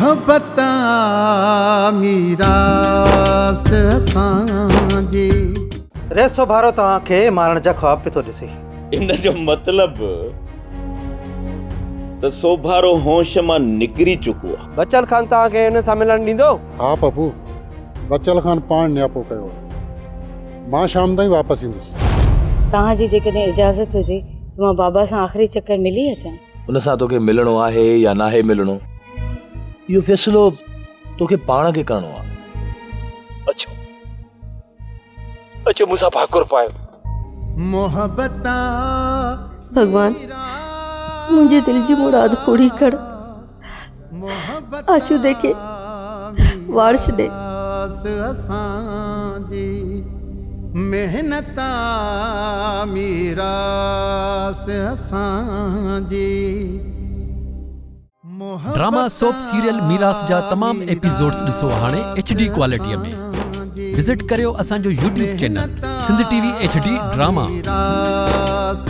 محبت آ ميراث اسان جي. ريس سوڀارو توهان کي مارڻ جا خواب پيو ٿو ڏسي. ان جو مطلب ته سوڀارو هوش مان نڪري چڪو آ. بچل خان توهان کي هن سان ملڻ ڏيندو؟ ها پپو، بچل خان پاڻ نياپو ڪيو آهي. مان شام تائين واپس ايندس. توهان جي جيڪڏهن اجازت هجي ته مان بابا سان آخري چڪر ملي اچان. ان سان توکي ملڻو آهي يا ناهي ملڻو، اهو فيصلو توکي پاڻ کي ڪرڻو آهي. اچو، اچو مون سان ڀاڪر پايو. ڀڳوان منهنجي دل جي مراد پوري ڪر. آشودي کي وارث ڏي. محنت آ ميراث اسان جي. ڊراما سوپ سيريل ميراث جا تمام ايپيسوڊز ڏسو هاڻي ايڇ ڊي ڪوالٽي ۾. وزٽ ڪريو اسان جو YouTube channel Sindh T V H D drama. ميراث